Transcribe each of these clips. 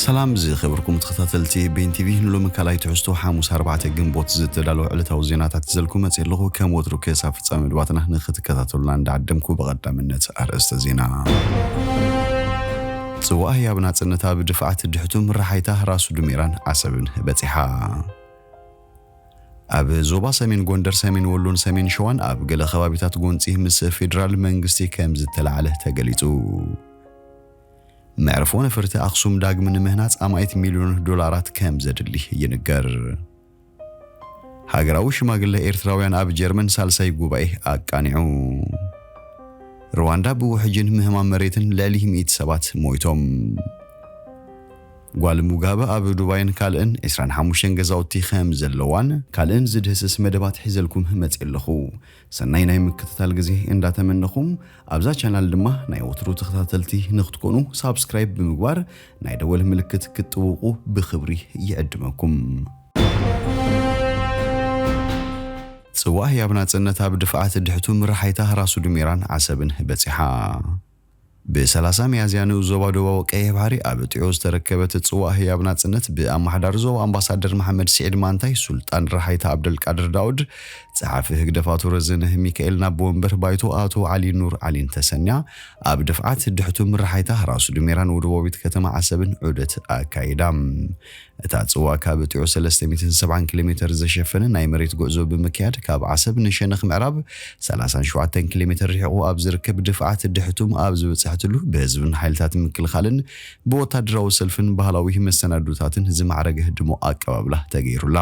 ሰላም ዝኸበርኩም ተኸታተልቲ ቤን ቲቪ፣ ንሎሚ ካልኣይ ትሕዝቶ ሓሙስ ኣርባዕተ ግንቦት ዝተዳለወ ዕለታዊ ዜናታት ሒዘልኩም መፅእ ኣለኹ። ከም ወትሩ ክሳብ ፍጻሜ መደባትና ንኽትከታተሉና እንዳዓደምኩ ብቐዳምነት ኣርእስተ ዜና። ጽዋእ ህያብ ናጽነት ኣብ ድፍዓት ድሕቱም ራሓይታ ራሱ ዱሜራን ዓሰብን በጺሓ። ኣብ ዞባ ሰሜን ጎንደር፣ ሰሜን ወሎን ሰሜን ሸዋን ኣብ ገለ ከባቢታት ጎንጺ ምስ ፌደራል መንግስቲ ከም ዝተላዕለ ተገሊጹ። መዕርፎ ነፈርቲ ኣኽሱም ዳግም ንምህናጽ ኣማኢት ሚልዮን ዶላራት ከም ዘድሊ ይንገር። ሃገራዊ ሽማግለ ኤርትራውያን ኣብ ጀርመን ሳልሳይ ጉባኤ ኣቃኒዑ። ሩዋንዳ ብውሕጅን ምህማም መሬትን ልዕሊ ሚእቲ ሰባት ሞይቶም። ጓል ሙጋበ ኣብ ዱባይን ካልእን ዕስራን ሓሙሽተን ገዛውቲ ከም ዘለዋን ካልእን ዝድህስስ መደባት ሒዘልኩም መጽእ ኣለኹ። ሰናይ ናይ ምክትታል ግዜ እንዳተመነኹም፣ ኣብዛ ቻናል ድማ ናይ ወትሩ ተኸታተልቲ ንክትኮኑ ሳብስክራይብ ብምግባር ናይ ደወል ምልክት ክትጥውቁ ብኽብሪ ይዕድመኩም። ጽዋእ ህያብ ናጽነት ኣብ ድፍዓት ድሕቱም ራሓይታ ራሱ ዱሜራን ዓሰብን በጺሓ። ብ30 ሚያዝያ ንኡስ ዞባ ደቡባዊ ቀይሕ ባሕሪ ኣብ ጥዑ ዝተረከበት ጽዋእ ህያብ ናጽነት ብኣመሓዳሪ ዞባ ኣምባሳደር መሓመድ ስዒድ ማንታይ፣ ሱልጣን ራሓይታ ኣብደልቃድር ዳውድ፣ ጸሓፊ ህግደፍ ኣቶ ረዘነ ሚካኤል፣ ናብ ወንበር ባይቶ ኣቶ ዓሊ ኑር ዓሊን ተሰንያ ኣብ ድፍዓት ድሕቱም ራሓይታ ራሱ ዱሜራን ወደባዊት ከተማ ዓሰብን ዑደት ኣካይዳ። እታ ጽዋ ካብ ጥዑ ሰለስተ ሚእትን ሰብዓን ኪሎ ሜተር ዘሸፈነ ናይ መሬት ጉዕዞ ብምክያድ፣ ካብ ዓሰብ ንሸነኽ ምዕራብ ሰላሳን ሸውዓተን ኪሎ ሜተር ርሒቑ ኣብ ዝርከብ ድፍዓት ድሕቱም ኣብ ዝበጽሐትሉ፣ ብህዝብን ሓይልታት ምክልኻልን ብወታደራዊ ሰልፍን ባህላዊ መሰናዶታትን ዝማዕረገ ድሙቕ ኣቀባብላ ተገይሩላ።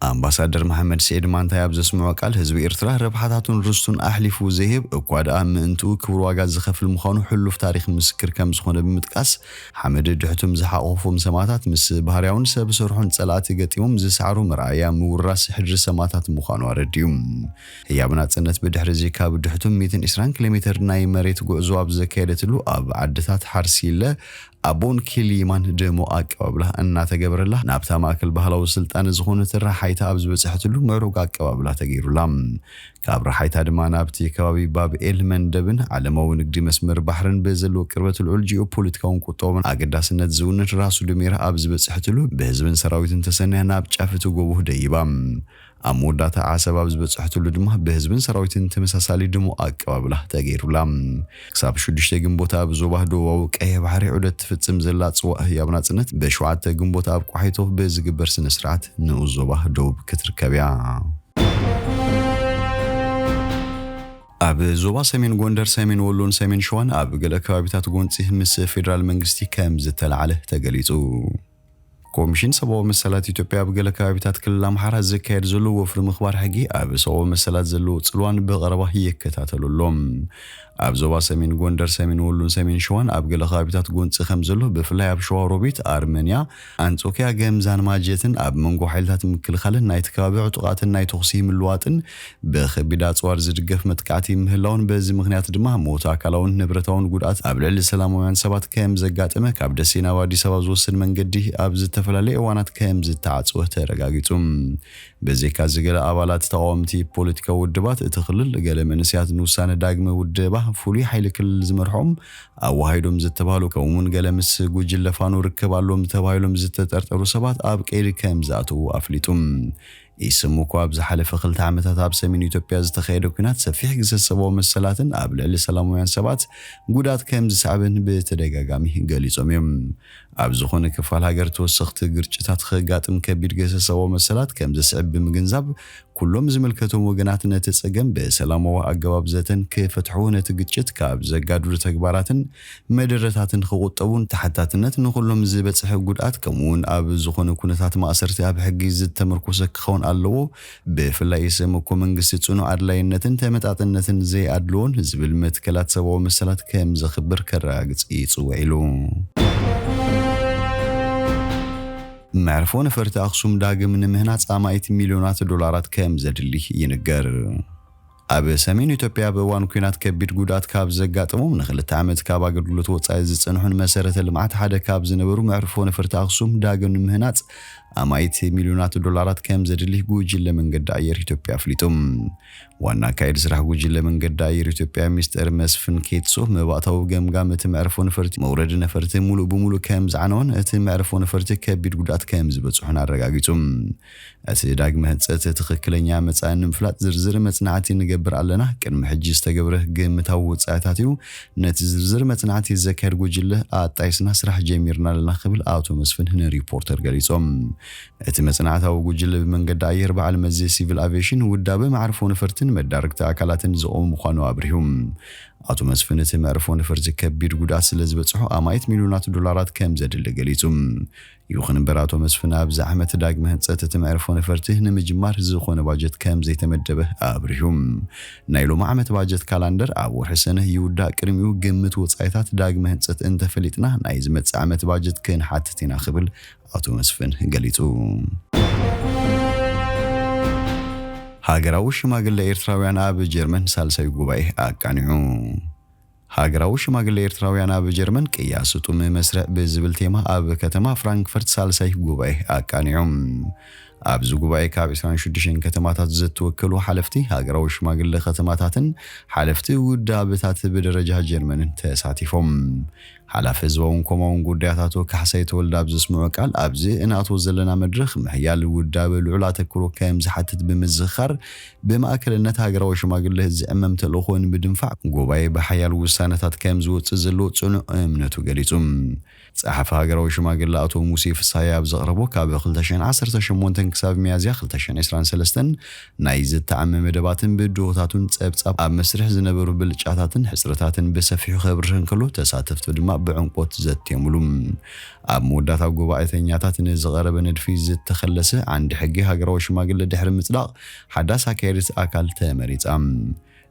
ኣምባሳደር መሓመድ ስዒድ ማንታይ ኣብ ዘስምዖ ቃል፣ ህዝቢ ኤርትራ ረብሓታቱን ርስቱን ኣሕሊፉ ዘይህብ፣ እኳ ደኣ ምእንትኡ ክቡር ዋጋ ዝኸፍል ምዃኑ ሕሉፍ ታሪኽ ምስክር ከም ዝኾነ ብምጥቃስ፣ ሓመድ ድሕቱም ዝሓቖፎም ሰማእታት ምስ ባህርያውን ሰብ ሰርሑን ጸላእቲ ገጢሞም ዝሰዓሩ መርኣያ ምውራስ ሕድሪ ሰማእታት ምዃኑ ኣረዲኡ። ህያብ ናጽነት ብድሕሪ እዚ ካብ ድሕቱም ሚእትን ዕስራን ኪሎ ሜተር ናይ መሬት ጉዕዞ ኣብ ዘካየደትሉ፣ ኣብ ዓድታት ሓርሲለ፣ ኣቦን ኪሊማን ድሙቕ ኣቀባብላ እናተገበረላ፣ ናብታ ማእከል ባህላዊ ስልጣነ ዝኾነት ራሓይታ ኣብ ዝበጽሐትሉ ምዕሩግ ኣቀባብላ ተገይሩላ። ካብ ራሓይታ ድማ ናብቲ ከባቢ ባብኤል መንደብን ዓለማዊ ንግዲ መስመር ባሕርን ብዘለዎ ቅርበት፣ ልዑል ጂኦፖለቲካውን ቁጠባውን ኣገዳስነት ዝውንን ራሱ ዱሜራ ኣብ ዝበጽሐትሉ፣ ብህዝብን ሰራዊትን ተሰንያ ናብ ጫፍ እቲ ጎቦ ደይባ። ኣብ መወዳእታ ዓሰብ ኣብ ዝበጽሐትሉ ድማ ብህዝብን ሰራዊትን ተመሳሳሊ ድሙቕ ኣቀባብላ ተገይሩላ። ክሳብ ሽዱሽተ ግንቦት ኣብ ዞባ ደቡባዊ ቀይሕ ባሕሪ ዑደት ትፍጽም ዘላ ጽዋእ ህያብ ናጽነት፣ ብሸውዓተ ግንቦት ኣብ ቋሒቶ ብዝግበር ስነ ስርዓት ንኡስ ዞባ ደቡብ ክትርከብ እያ። ኣብ ዞባ ሰሜን ጎንደር፣ ሰሜን ወሎን ሰሜን ሸዋን ኣብ ገለ ከባቢታት ጎንጺ ምስ ፌደራል መንግስቲ ከም ዝተላዕለ ተገሊጹ። ኮሚሽን ሰብኣዊ መሰላት ኢትዮጵያ ኣብ ገለ ከባቢታት ክልል ኣምሓራ ዝካየድ ዘሎ ወፍሪ ምኽባር ሕጊ ኣብ ሰብኣዊ መሰላት ዘለዎ ጽልዋን ብቐረባ ይከታተሉ ኣሎ። ኣብ ዞባ ሰሜን ጎንደር፣ ሰሜን ወሎን ሰሜን ሸዋን ኣብ ገለ ከባቢታት ጎንጺ ከም ዘሎ፣ ብፍላይ ኣብ ሸዋ ሮቢት፣ ኣርመንያ፣ ኣንጾኪያ፣ ገምዛን ማጀትን ኣብ መንጎ ሓይልታት ምክልኻልን ናይቲ ከባቢ ዕጡቓትን ናይ ተኹሲ ምልዋጥን ብኸቢድ ኣጽዋር ዝድገፍ መጥቃዕቲ ምህላውን፣ በዚ ምኽንያት ድማ ሞት፣ ኣካላውን ንብረታውን ጉድኣት ኣብ ልዕሊ ሰላማውያን ሰባት ከም ዘጋጠመ ካብ ደሴ ናብ ኣዲስ ኣበባ ዝወስድ መንገዲ ኣብ ዝተፈላለየ እዋናት ከም ዝተዓጽወ ተረጋጊጹ። ብዘይካ እዚ፣ ገለ ኣባላት ተቓወምቲ ፖለቲካዊ ውድባት እቲ ክልል፣ ገለ መንእሰያት ንውሳነ ዳግመ ውደባ ፍሉይ ሓይሊ ክልል ዝመርሖም ኣዋሃይዶም ዝተባህሉ፣ ከምኡውን ገለ ምስ ጉጅለ ፋኖ ርክብ ኣለዎም ተባሂሎም ዝተጠርጠሩ ሰባት ኣብ ቀይዲ ከም ዝኣተዉ ኣፍሊጡ። ኢሰመኮ ኣብ ዝሓለፈ ክልተ ዓመታት ኣብ ሰሜን ኢትዮጵያ ዝተኻየደ ኲናት ሰፊሕ ግህሰት ሰብኣዊ መሰላትን ኣብ ልዕሊ ሰላማውያን ሰባት ጉድኣት ከም ዝሰዕበን ብተደጋጋሚ ገሊጾም እዮም። ኣብ ዝኾነ ክፋል ሃገር ተወሰኽቲ ግርጭታት ከጋጥም ከቢድ ግህሰት ሰብኣዊ መሰላት ከም ዘስዕብ ብምግንዛብ፣ ኩሎም ዝምልከቶም ወገናት ነቲ ጸገም ብሰላማዊ ኣገባብ ዘተን ክፈትሕዎ፣ ነቲ ግጭት ካብ ዘጋድዱ ተግባራትን መደረታትን ክቑጠቡን፣ ተሓታትነት ንኹሎም ዝበጽሐ ጉድኣት፣ ከምኡውን ኣብ ዝኾነ ኩነታት ማእሰርቲ ኣብ ሕጊ ዝተመርኮሰ ክኸውን ኣለዎ። ብፍላይ ኢሰመኮ መንግስቲ ጽኑዕ ኣድላይነትን ተመጣጥነትን ዘይኣድልዎን ዝብል መትከላት ሰብኣዊ መሰላት ከም ዘኽብር ከረጋግጽ ይጽውዕ ኢሉ። መዕርፎ ነፈርቲ ኣኽሱም ዳግም ንምህናጽ ኣማኢት ሚልዮናት ዶላራት ከም ዘድሊ ይንገር። ኣብ ሰሜን ኢትዮጵያ ኣብ እዋን ኲናት ከቢድ ጉድኣት ካብ ዘጋጠሞም፣ ንኽልተ ዓመት ካብ ኣገልግሎት ወጻኢ ዝጸንሑን መሰረተ ልምዓት ሓደ ካብ ዝነበሩ መዕርፎ ነፈርቲ ኣኽሱም ዳግም ንምህናጽ ኣማኢት ሚልዮናት ዶላራት ከም ዘድሊ ጉጅለ መንገዲ ኣየር ኢትዮጵያ ኣፍሊጡ። ዋና ኣካየዲ ስራሕ ጉጅለ መንገዲ ኣየር ኢትዮጵያ ሚስተር መስፍን ኬትሶ፣ መባእታዊ ገምጋም እቲ መዕርፎ ነፈርቲ መውረዲ ነፈርቲ ሙሉእ ብሙሉእ ከም ዝዓነወን እቲ መዕርፎ ነፈርቲ ከቢድ ጉድኣት ከም ዝበፅሖን ኣረጋጊጹ። እቲ ዳግመ ህንጸት ትኽክለኛ መጻኢ ንምፍላጥ ዝርዝር መጽናዕቲ ንገብር ኣለና። ቅድሚ ሕጂ ዝተገብረ ግምታዊ ወጻኢታት እዩ። ነቲ ዝርዝር መጽናዕቲ ዘካየድ ጉጅለ ኣጣይስና ስራሕ ጀሚርና ኣለና ክብል ኣቶ መስፍን ንሪፖርተር ገሊጾም። እቲ መጽናዕታዊ ጉጅለ ብመንገዲ ኣየር በዓል መዚ ሲቪል ኣቪዬሽን ውዳበ መዕርፎ ነፈርትን መዳርግቲ ኣካላትን ዝቖመ ምዃኑ ኣብሪሁ። ኣቶ መስፍን እቲ መዕርፎ ነፈርቲ ከቢድ ጉድኣት ስለ ዝበጽሖ ኣማኢት ሚልዮናት ዶላራት ከም ዘድሊ ገሊጹ። ይኹን እምበር ኣቶ መስፍን ኣብዚ ዓመት ዳግመ ህንጸት እቲ መዕርፎ ነፈርቲ ንምጅማር ዝኾነ ባጀት ከም ዘይተመደበ ኣብሪሁ። ናይ ሎሚ ዓመት ባጀት ካላንደር ኣብ ወርሒ ሰነ ይውዳእ ቅድሚኡ ግምት ወጻኢታት ዳግመ ህንጸት እንተፈሊጥና ናይ ዝመጽእ ዓመት ባጀት ክንሓትት ኢና ክብል ኣቶ መስፍን ገሊጹ። ሃገራዊ ሽማግለ ኤርትራውያን ኣብ ጀርመን ሳልሳይ ጉባኤ ኣቃኒዑ። ሃገራዊ ሽማግለ ኤርትራውያን ኣብ ጀርመን ቅያ ስጡም መስርዕ ብዝብል ቴማ ኣብ ከተማ ፍራንክፈርት ሳልሳይ ጉባኤ ኣቃኒዑ። ኣብዚ ጉባኤ ካብ ዕስራን ሽዱሽተን ከተማታት ዝተወከሉ ሓለፍቲ ሃገራዊ ሽማግለ ከተማታትን ሓለፍቲ ውዳበታት ብደረጃ ጀርመንን ተሳቲፎም። ሓላፊ ህዝባውን ኮማውን ጉዳያት ኣቶ ካሕሳይ ተወልደ ኣብ ዘስምዖ ቃል፣ ኣብዚ እንኣትዎ ዘለና መድረኽ ምሕያል ውዳበ ልዑል ኣተክሮ ከም ዝሓትት ብምዝኽኻር፣ ብማእከልነት ሃገራዊ ሽማግለ ዝዕመም ተልእኾ ንምድንፋዕ ጉባኤ ብሓያል ውሳነታት ከም ዝወጽእ ዘለዎ ጽኑዕ እምነቱ ገሊጹ። ጸሓፊ ሃገራዊ ሽማግለ ኣቶ ሙሴ ፍስሃየ ኣብ ዘቕረቦ፣ ካብ ክልተ ሽሕን ዓሰርተ ሸሞንተን ክሳብ ሚያዝያ ክልተ ሽሕን ዕስራን ሰለስተን ናይ ዝተዓመ መደባትን ብድሆታቱን ጸብጻብ ኣብ መስርሕ ዝነበሩ ብልጫታትን ሕጽርታትን ብሰፊሑ ከብርህ እንከሎ፣ ተሳተፍቱ ድማ ብዕምቆት ዘትየሙሉ። ኣብ መወዳእታ ጉባኤተኛታት ንዝቐረበ ንድፊ ዝተኸለሰ ዓንዲ ሕጊ ሃገራዊ ሽማግለ ድሕሪ ምጽዳቕ፣ ሓዳስ ኣካየዲት ኣካል ተመሪጻ።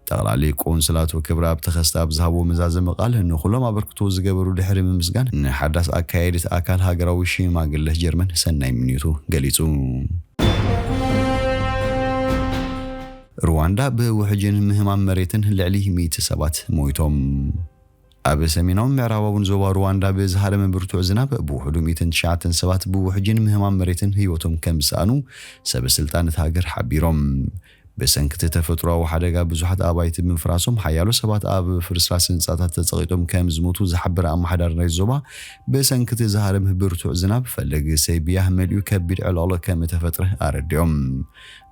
ጠቕላሊ ቆንስላቱ ክብረኣብ ተኸስተ ኣብ ዝሃቦ መዛዘሚ ቃል፣ ንኹሎም ኣበርክቶ ዝገበሩ ድሕሪ ምምስጋን፣ ንሓዳስ ኣካየዲት ኣካል ሃገራዊ ሽማግለ ጀርመን ሰናይ ምንዮቱ ገሊጹ። ሩዋንዳ ብውሕጅን ምህማም መሬትን ልዕሊ ሚእቲ ሰባት ሞይቶም። ኣብ ሰሜናውን ምዕራባውን ዞባ ሩዋንዳ ብዝሃረመ ብርቱዕ ዝናብ ብውሕዱ ሚእትን ትሽዓተን ሰባት ብውሕጅን ምህማም መሬትን ህይወቶም ከም ዝሰኣኑ ሰብ ስልጣን እታ ሃገር ሓቢሮም። ብሰንኪ እቲ ተፈጥሮኣዊ ሓደጋ ብዙሓት ኣባይቲ ብምፍራሶም ሓያሎ ሰባት ኣብ ፍርስራስ ህንጻታት ተጸቒጦም ከም ዝሞቱ ዝሓበረ ኣመሓዳሪ ናይቲ ዞባ፣ ብሰንኪ እቲ ዝሃረመ ብርቱዕ ዝናብ ፈለግ ሰይብያ መሊኡ ከቢድ ዕልቕልቕ ከም እተፈጥረ ኣረዲኦም።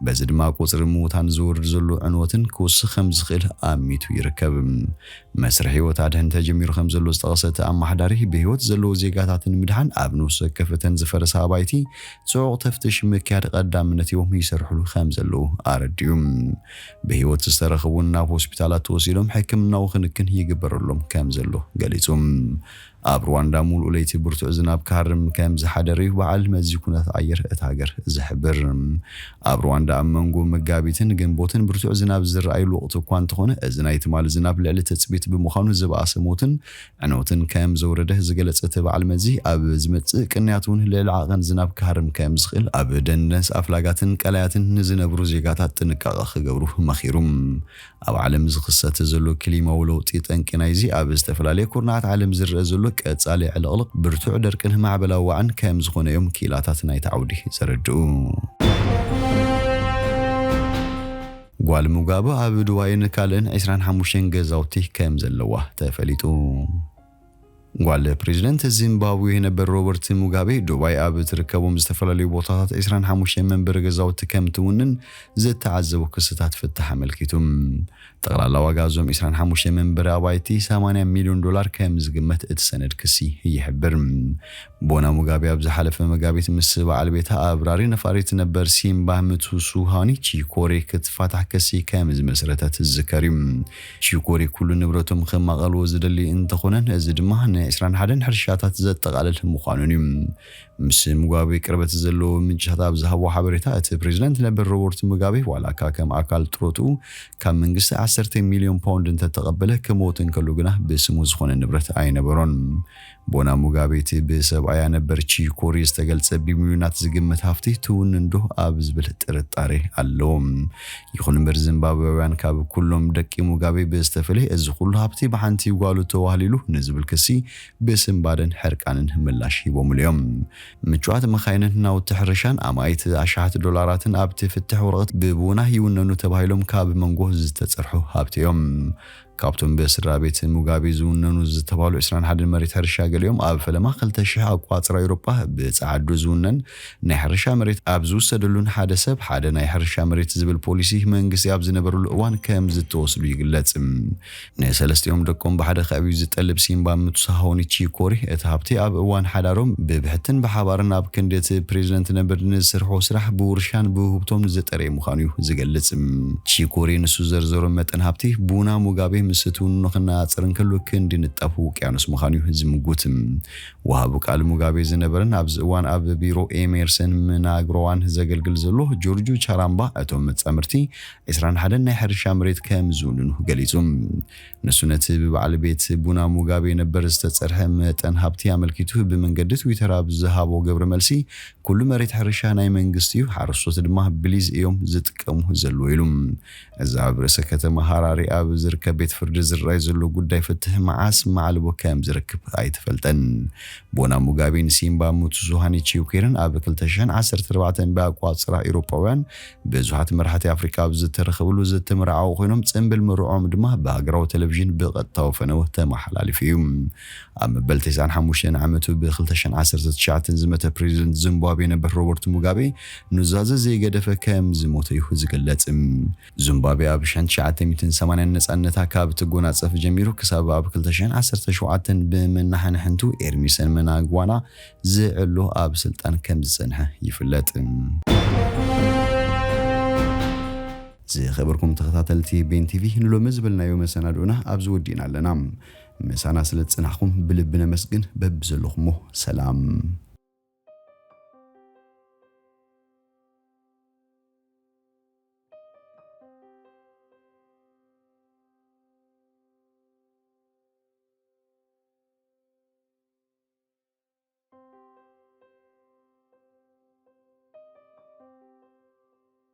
በዚ ድማ ቁጽሪ ምዉታን ዝወርድ ዘሎ ዕንወትን ክውስኽ ከም ዝኽእል ኣሚቱ ይርከብ። መስርሕ ህይወት ኣድሕን ተጀሚሩ ከም ዘሎ ዝጠቐሰ እቲ ኣመሓዳሪ፣ ብህይወት ዘለዉ ዜጋታት ንምድሓን ኣብ ነፍሲ ወከፍ እተን ዝፈረሳ ኣባይቲ ጽዑቕ ተፍትሽ ምክያድ ቀዳምነት ሂቦም ይሰርሕሉ ከም ዘለዉ ኣረዲኡ። ብህይወት ዝተረኽቡን ናብ ሆስፒታላት ተወሲዶም ሕክምናዊ ክንክን ይግበረሎም ከም ዘሎ ገሊጹ። ኣብ ሩዋንዳ፣ ሙሉእ ለይቲ ብርቱዕ ዝናብ ክሃርም ከም ዝሓደረ እዩ በዓል መዚ ኩነታት ኣየር እታ ሃገር ዝሕብር። ኣብ ሩዋንዳ፣ ኣብ መንጎ መጋቢትን ግንቦትን ብርቱዕ ዝናብ ዝረኣየሉ ወቕቲ እኳ እንተኾነ፣ እዚ ናይ ትማሊ ዝናብ ልዕሊ ትጽቢት ብምዃኑ፣ ዝበኣሰ ሞትን ዕንወትን ከም ዘውረደ ዝገለጸ እቲ በዓል መዚ፣ ኣብ ዝመጽእ ቅንያት እውን ልዕሊ ዓቐን ዝናብ ክሃርም ከም ዝኽእል፣ ኣብ ደንደስ ኣፍላጋትን ቀላያትን ንዝነብሩ ዜጋታት ጥንቃቐ ክገብሩ መኺሩ። ኣብ ዓለም ዝኽሰት ዘሎ ክሊማዊ ለውጢ፣ ጠንቂ ናይዚ ኣብ ዝተፈላለየ ኩርናዓት ዓለም ዝረአ ዘሎ ቀጻሊ ዕልቕልቕ፣ ብርቱዕ ደርቅን ማዕበላዊ ዋዕን ከም ዝኾነ እዮም ክኢላታት ናይቲ ዓውዲ ዘረድኡ። ጓል ሙጋበ ኣብ ዱባይን ካልእን ዕስራን ሓሙሽተን ገዛውቲ ከም ዘለዋ ተፈሊጡ። ጓል ፕሬዚደንት ዚምባብዌ ነበር ሮበርት ሙጋቤ፣ ዱባይ ኣብ ትርከቦም ዝተፈላለዩ ቦታታት ዕስራን ሓሙሽተን መንበሪ ገዛውቲ ከም ትውንን ዝተዓዘቡ ክስታት ፍታሕ ኣመልኪቱ። ጠቕላላ ዋጋ እዞም ዕስራን ሓሙሽተን መንበሪ ኣባይቲ ሰማንያ ሚልዮን ዶላር ከም ዝግመት እቲ ሰነድ ክሲ ይሕብር። ቦና ሙጋቤ ኣብ ዝሓለፈ መጋቢት ምስ በዓል ቤታ ኣብራሪ ነፋሪት ነበር ሲምባ ምቱሱሃኒ ቺኮሬ ክትፋታሕ ክሲ ከም ዝመስረተት ዝዝከር እዩ። ቺኮሬ ኩሉ ንብረቶም ከማቐልዎ ዝደሊ እንተኾነን፣ እዚ ድማ ንዕስራን ሓደን ሕርሻታት ዘጠቓልል ምዃኑን እዩ። ምስ ሙጋቤ ቅርበት ዘለዎ ምንጭታት ኣብ ዝሃቦ ሓበሬታ፣ እቲ ፕሬዚደንት ነበር ሮበርት ሙጋቤ ዋላ እካ ከም ኣካል ጥሮትኡ ካብ መንግስቲ ዓሰርተ ሚልዮን ፓውንድ እንተተቐበለ፣ ክሞት እንከሎ ግና ብስሙ ዝኾነ ንብረት ኣይነበሮን። ቦና ሙጋቤ እቲ ብሰብኣያ ነበር ቺኮሪ ዝተገልጸ ብሚልዮናት ዝግመት ሃፍቲ ትውንን ዶ ኣብ ዝብል ጥርጣሬ ኣለዎ። ይኹን እምበር ዚምባብያውያን ካብ ኩሎም ደቂ ሙጋቤ ብዝተፈለየ እዚ ኩሉ ሃብቲ ብሓንቲ ጓሉ ተዋህሊሉ ንዝብል ክሲ ብስንባደን ሕርቃንን ምላሽ ሂቦምሉ እዮም። ምቹኣት መኻይንን ናውቲ ሕርሻን ኣማኢት ኣሽሓት ዶላራትን ኣብቲ ፍትሕ ወረቐት ብቡና ይውነኑ ተባሂሎም ካብ መንጎ ዝተጸርሑ ሃብቲ እዮም። ካብቶም ብስድራ ቤት ሙጋቤ ዝውነኑ ዝተባሉ ዕስራን ሓደን መሬት ሕርሻ፣ ገሊኦም ኣብ ፈለማ ክልተ ሽሕ ኣቋጽራ ኤውሮጳ ብጸዓዱ ዝውነን ናይ ሕርሻ መሬት ኣብ ዝውሰደሉን ሓደ ሰብ ሓደ ናይ ሕርሻ መሬት ዝብል ፖሊሲ መንግስቲ ኣብ ዝነበረሉ እዋን ከም ዝተወስዱ ይግለጽ። ንሰለስቲኦም ደቆም ብሓደ ከዕብዩ ዝጠልብ ሲምባ ምቱሳሆኒ ቺኮሪ፣ እቲ ሃብቲ ኣብ እዋን ሓዳሮም ብብሕትን ብሓባርን ኣብ ክንዲ እቲ ፕሬዚደንት ነበር ንዝሰርሖ ስራሕ ብውርሻን ብውህብቶም ዝጠረየ ምዃኑ እዩ ዝገልጽ። ቺኮሪ ንሱ ዘርዘሮ መጠን ሃብቲ ቡና ሙጋቤ ምስ ትውንኖ ክነጻጸር እንከሎ ክንዲ ንጣብ ውቅያኖስ ምዃኑ እዩ ዝምጉት። ወሃቢ ቃል ሙጋቤ ዝነበረን ኣብዚ እዋን ኣብ ቢሮ ኤሜርሰን ምናግሮዋን ዘገልግል ዘሎ ጆርጁ ቻራምባ፣ እቶም መጻምርቲ ዕስራን ሓደን ናይ ሕርሻ መሬት ከም ዝውንኑ ገሊጹ። ንሱ ነቲ ብበዓል ቤት ቡና ሙጋቤ ነበር ዝተጸርሐ መጠን ሃብቲ ኣመልኪቱ ብመንገዲ ትዊተር ኣብ ዝሃቦ ግብረ መልሲ፣ "ኩሉ መሬት ሕርሻ ናይ መንግስቲ እዩ፣ ሓረስቶት ድማ ብሊዝ እዮም ዝጥቀሙ ዘለዉ" ኢሉ። እዚ ኣብ ርእሰ ከተማ ሃራሪ ኣብ ዝርከብ ቤት ፍርዲ ዝረኣይ ዘሎ ጉዳይ ፍትሕ መዓስ መዓልቦ ከም ዝረክብ ኣይተፈልጠን። ቡና ሙጋቤን ሲምባ ሙትሱሃኒ ቺውኬርን ኣብ ክልተ ሽሕን ዓሰርተ ኣርባዕተን ብኣቋጽራ ኤውሮጳውያን ብዙሓት መራሕቲ ኣፍሪቃ ኣብ ዝተረኸብሉ ዝተመርዓዉ ኮይኖም፣ ጽምብል ምርዖም ድማ ብሃገራዊ ቴሌቪዥን ብቐጥታዊ ፈነወ ተመሓላሊፉ እዩ። ኣብ መበል ተስዓን ሓሙሽተን ዓመቱ ብ ክልተ ሽሕን ዓሰርተ ትሽዓተን ዝመተ ፕሬዚደንት ዚምባብዌ ነበር ሮበርት ሙጋቤ ኑዛዘ ዘይገደፈ ከም ዝሞተ እዩ ዝግለጽ። ዚምባብዌ ኣብ ሽሕን ትሽዓተ ሚእትን ሰማንያን ነጻነታ ካብ ትጎናጸፍ ጀሚሩ ክሳብ ኣብ ክልተ ሽሕን ዓሰርተ ሸውዓተን ብመናሕንሕንቱ ኤርሚሰን መናግዋና ዝዕሎ ኣብ ስልጣን ከም ዝጸንሐ ይፍለጥ። ዝኸበርኩም ተኸታተልቲ ቤን ቲቪ፣ ንሎሚ ዝበልናዮ መሰናድኦና ኣብዚ ወዲእና ኣለና። ምሳና ስለ ዝጸናሕኩም ብልቢ ነመስግን። በብዘለኹሞ ሰላም።